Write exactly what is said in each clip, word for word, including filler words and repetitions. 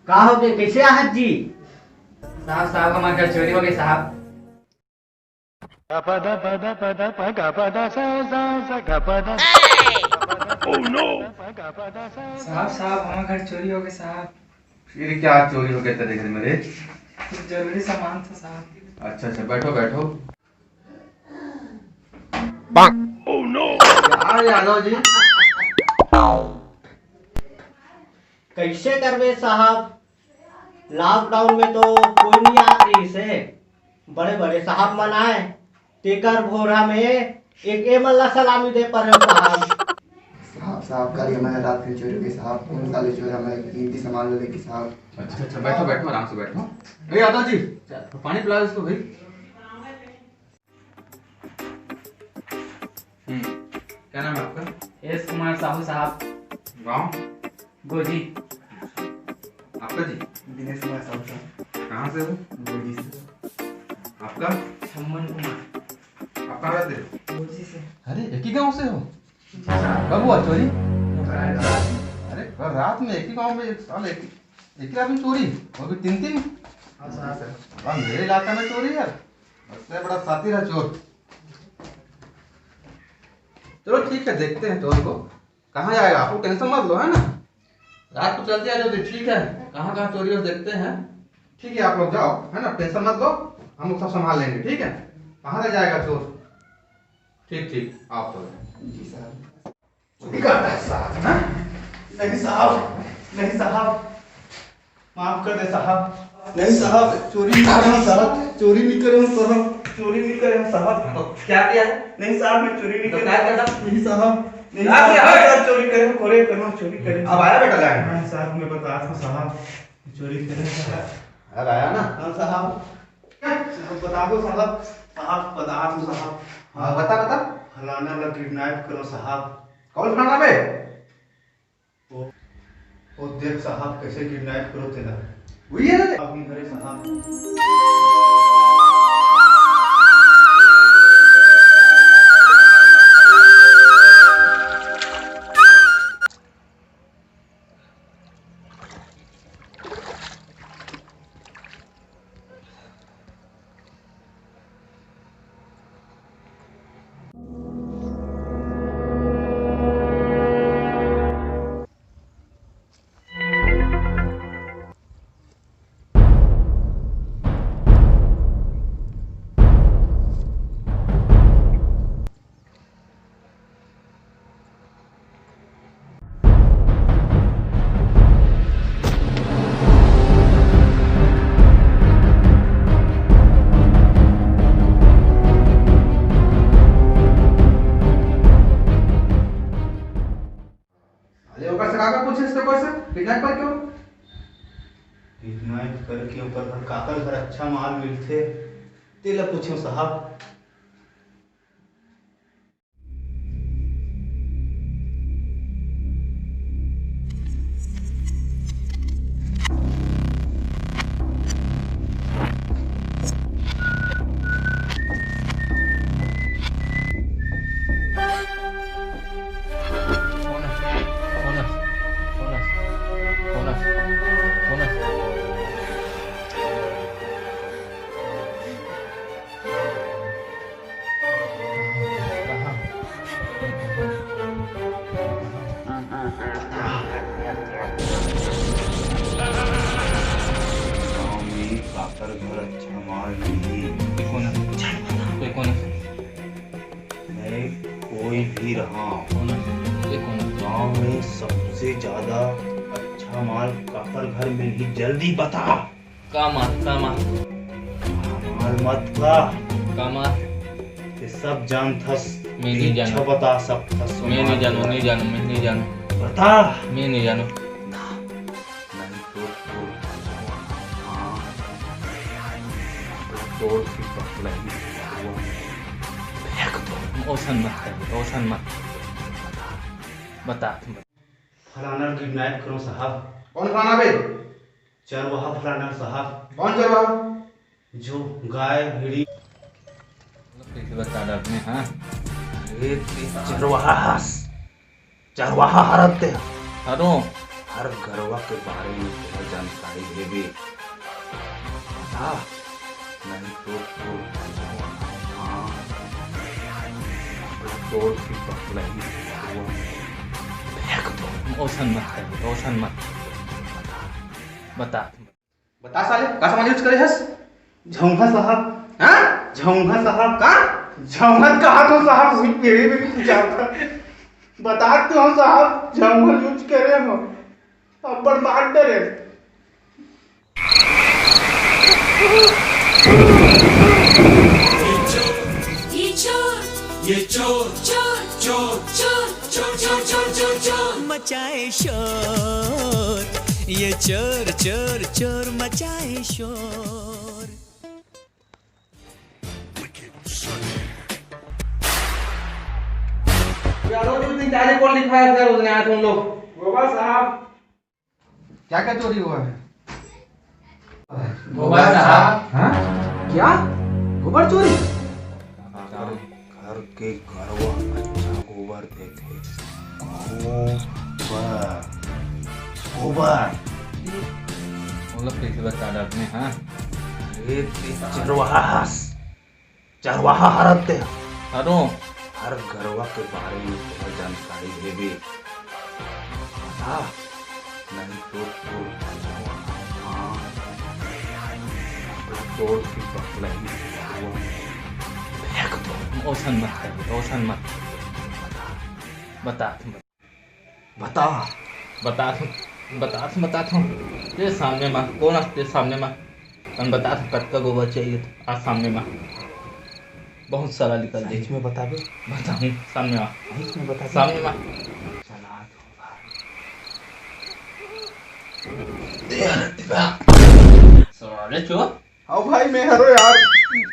का हो गे, कइसे आहत जी? साहब, साहब, हमर घर चोरी हो गे साहब। साहब, साहब, हमर घर चोरी हो गे साहब। फिर क्या चोरी हो गया तेरे घर में रे? कुछ जरूरी सामान था साहब। अच्छा, अच्छा, बैठो, बैठो। यार यादव जी, कइसे करबे साहब, lockdown में तो कोई नइ आत रहिस हे, बड़े बड़े साहब मन आए, तेकर भोरा में एक एमन ला सलामी दे परेंव साहब। साहब, साहब, कल हमर रात में चोरी हो गे साहब, कोन साले चोर हमर कीमती सामान ले गे साहब। अच्छा, अच्छा, बैठो, बैठो, आराम से बैठो। ए यादव जी, पानी पिलाओ इसको भाई। हम्म, क्या नाम है आपका? एस कुमार साहू साहब। गांव? गोजी। आपका जी? दिनेश कुमार साहू साहब। कहाँ से हो? गोजी से। आपका? छम्मन कुमार। आप कहाँ रहते हो? गोजी से। अरे, एक ही गांव से हो? जी सर। कब हुआ चोरी? कल रात में। अरे, कल रात में एक ही गांव में एक साल एक, एक ही रात में चोरी? वो भी तीन तीन? हाँ सर। वाह, मेरे इलाका में चोरी यार। लगता है बड़ा शातिर है चोर। चलो ठीक है, देखते हैं चोर को। कहाँ जाएगा? आप लोग tension मत लो, है ना? रात को चलते आ जाओ तो ठीक है। कहाँ कहाँ चोरी हो देखते हैं। ठीक है, आप लोग जाओ, है ना? Tension मत लो, हम लोग सब संभाल लेंगे, ठीक है? कहाँ ले जाएगा चोर? ठीक, ठीक, आप लोग। जी साहब। चोरी करता है साहब, हाँ? नहीं साहब, नहीं साहब, माफ कर दे साहब। नहीं साहब, चोरी नहीं करे हूँ साहब, चोरी नहीं करे हूँ साहब, चोरी नहीं करे हूँ साहब। तो क्या किया है? नहीं साहब, मैं चोरी नहीं तो करे क्या हूँ। किया? नहीं साहब, नहीं क्या साहब, किया है? साहब, चोरी करे हूँ, करे करे हूँ, चोरी करे हूँ। अब आया बेटा line? हाँ साहब, मैं बता दूँ साहब, चोरी करे हूँ साहब। अब आया ना? हाँ साहब। साहब, बता दो साहब, साहब, बता दो साहब। हाँ, बता, बता। फलाना ला kidnap करो साहब। कौन फलाना बे? वो, वो देख साहब, कैसे kidnap करो तेला। वही है ना? अभी हरे साहब। अरे ओकर से काकर पूछे से कोई से? Kidnap करके हो? Kidnap करके ओकर घर, काकर घर अच्छा माल मिलथे, तेला पूछो साहब। गाँव में काकर घर अच्छा माल मिलही। कोन हे? कोई कोन हे? मैं कोई भी रहा। कोन हे? ये कोन हे? गाँव में सबसे ज्यादा अच्छा माल काकर घर मिलही, जल्दी बता। का मार, का मार? हमार मत का। का मार? ये सब जानथस। मैं नहीं इच्छा जानू। बता सकथस। मैं नहीं जानू, नहीं जानू, मैं नहीं जानू। बता। मैं नहीं जानू। नहीं तो, तो, हाँ। तोड़ के पकड़ाई। फेंक दो। ओसन मत कर, ओसन मत। बता, बता। फलाना kidnap करो साहब। कौन फलाना बे? चरवाहा फलाना साहब। कौन चरवाहा? जो गाय, भेड़ी। कैसे बता डालते हैं, हाँ? अरे, ते चरवाहा हस। चरवाहा हरत ते। हरो। हर गरवा के बारे में तोला जानकारी देबे। बता, नहीं तो तोर, हाँ, तोर की पकलही फेंक दो। ओसन मत कर, ओसन मत कर। बता, बता। बता साले, का सामान use करे हस? झौंहा साहब। हाँ? झौंहा साहब। का? झौंहा कहा तो साहब, वही मेरे में भी कुछ आता। बता तो हम साहब, झौंहा use करे हम। अब्बड़ मार डरे। ये चोर, ये चोर, चोर, चोर, चोर, चोर, चोर, चोर, चोर, चोर, चोर। मचाए शोर, ये चोर, चोर, चोर मचाए शोर। यारो, जिस दिन तारीख कौन लिखवाया था, उस दिन आया तुम लोग। गोबर साहब। क्या क्या चोरी हुआ है? गोबर साहब। हाँ? क्या? गोबर चोरी? घर, घर के गरवा अच्छा गोबर देथे। गोबर। गोबर। मतलब कैसे बता रहा आपने, हाँ? अरे, ते चरवाहा हस। चरवाहा हरत ते। हरो। हर गरवा के बारे में तोला जानकारी देबे। बता, नहीं तो तोर, हाँ, तोर की पकलही फेंक दो। ओसन मत कर, ओसन मत कर। बता, बता। बता। बता, बता, बता। तेरे सामने माँ, कौन है तेरे सामने माँ? हम बता, कतका गोबर चाहिए था? आज सामने माँ। बहुत सारा निकल जाए। सच में बताबे? बताऊँ, सामने माँ। सच में बताबे? सामने माँ। चला तो भाई। दे यार, दे बा। साले चोर। हाँ भाई, मैं हरो यार।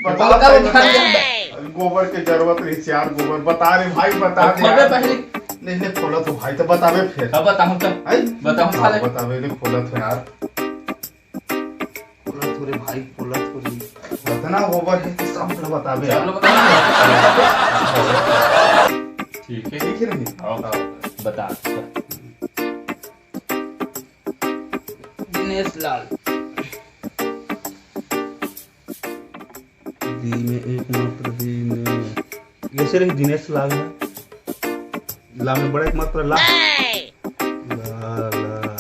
बता बता, दे। बता दे। गोबर के जरूरत रही यार, गोबर बता रे भाई, बता दे खोलबे यार। पहले। नहीं, नहीं, खोला तो भाई, तो बताबे फिर। अब बताऊँ तो। आई? बताऊँ हाँ, साले। बताबे, नहीं खोला तो यार। खोला तो रे भाई, खोला तो रे। इतना गोबर है कि सब लोग बताबे सब यार। लोग बताबे। ठीक है। ठीक है नहीं? हाँ, हाँ। बता। दिनेश लाल। दी में एकमात्र दी में। ये सिर्फ दिनेश लाल है। ला में बड़ा एकमात्र ला। ला, ला।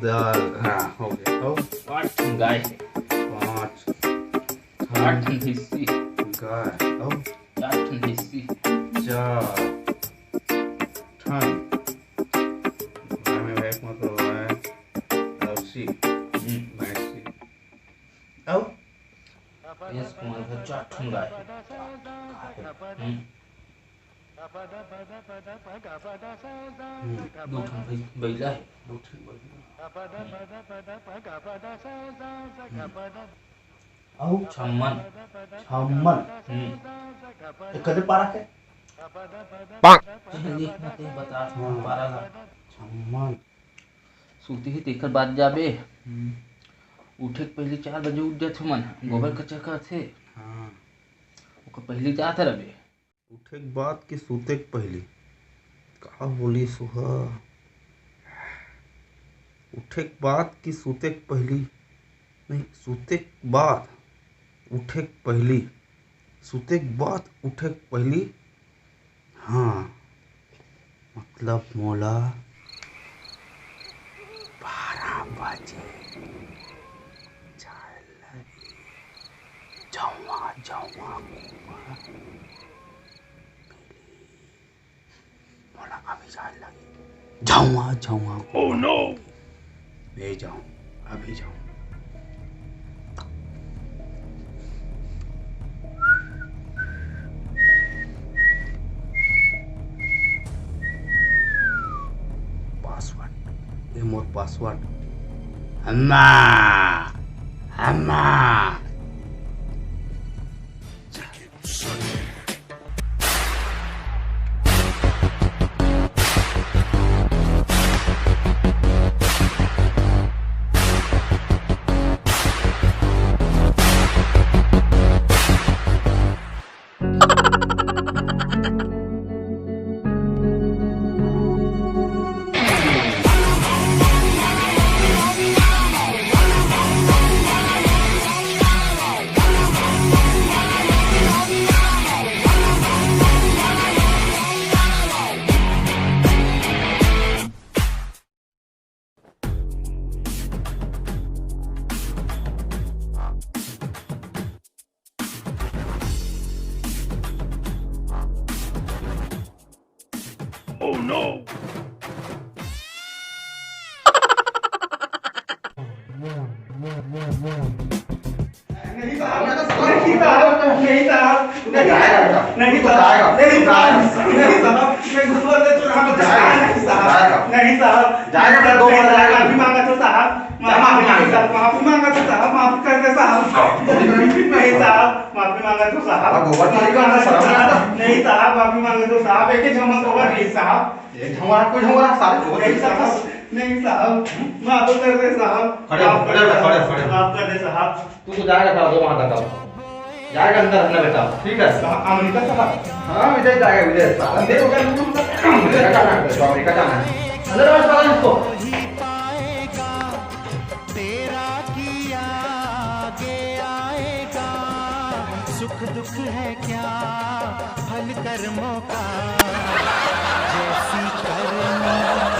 दाल। हाँ, हो गया। और? पाँच ठन गाय है। पाँच। आठ ठन भैंसी। गाय। और? चार ठन भैंसी। चार ठन। गाय में एकमात्र गाय। भैंसी। हम्म। भैंसी। और? भैंस के मन में चार ठन गाय। हम्म। हम्म। दू ठन भई-, बइला हे। दू ठन बइला। हम्म। अउ छम्मन। छम्मन। हम्म। ए, कते पारा के? चल, देख ना, ते बता, हाँ। पारा ला। छम्मन। सुतही तेकर बाद जाबे। हम्म। उठे के पहिली चार बजे उठ जाथे मन, हम्म। गोबर कचरा करथे। हाँ। ओकर पहिली जात रबे। उठे के बाद कि सुते के पहिली? का बोली सुहा? उठे के बाद कि सुते के पहिली? नहीं, सुते के बाद उठे के पहिली। सुते के बाद उठे के पहिली। हाँ, मतलब मोला बारह बजे जाए लगही। जौंवा, जौंवा गोबर मिलही। मोला अभी जाए लगही। जौंवा, जौंवा गोबर। Oh no! ले जाऊं, अभी जाऊं। Password, ये मोर password। अम्मा, अम्मा। नहीं साहब, नहीं साहब, नहीं साहब, नहीं साहब, नहीं साहब, नहीं साहब, मैं घुसवा दे तो हम जाएगा। नहीं साहब, जाएगा। नहीं साहब, जाएगा, मैं दो बार जाएगा। माफी मांगा तो साहब, माफी मांगा। माफी मांगा तो साहब, माफ कर दे साहब। नहीं साहब, माफी मांगा तो साहब। अब गोबर मालिक का शर्म नहीं आता। नहीं साहब, माफी मांगा तो साहब, एक ही जमा गोबर नहीं साहब। एक झंगोरा, कोई झंगोरा, सारे झंगोरा। नहीं साहब, नहीं साहब, माफ कर दे साहब। खड़े हो, माफ कर खड़े हो, दे खड़े हो, साहब, खड़े हो। माफ कर दे साहब। तू तो जाएगा साहब, दो वहां तक अब। जाएगा अंदर अपना बेटा, ठीक है? साहब, अमेरिका साहब। हाँ, विजय जाएगा, विजय। साहब, अमेरिका जाना है, तो अमेरिका जाना है। अंदर आओ साहब, इसको। तेरा किया आगे आएगा, सुख दुख है क्या फल कर्मों का, जैसी करनी